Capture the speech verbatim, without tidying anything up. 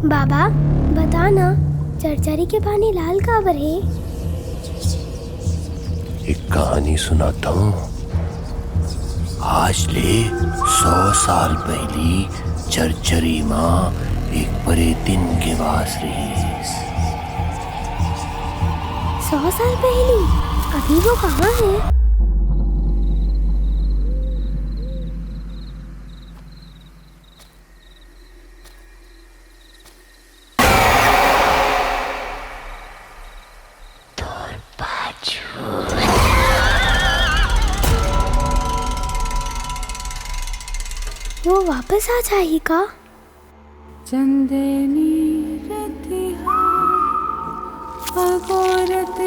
बाबा, बता ना, चरचरी के पानी लाल काबर हे? एक कहानी सुनाता हूँ। आज ले सौ साल पहिली चरचरी म एक परेतिन के वास रिहिस। सौ साल पहिली? अभी वो कहाँ हे? वो वापस आ जाही का? चंदनी रतिहा अगोरत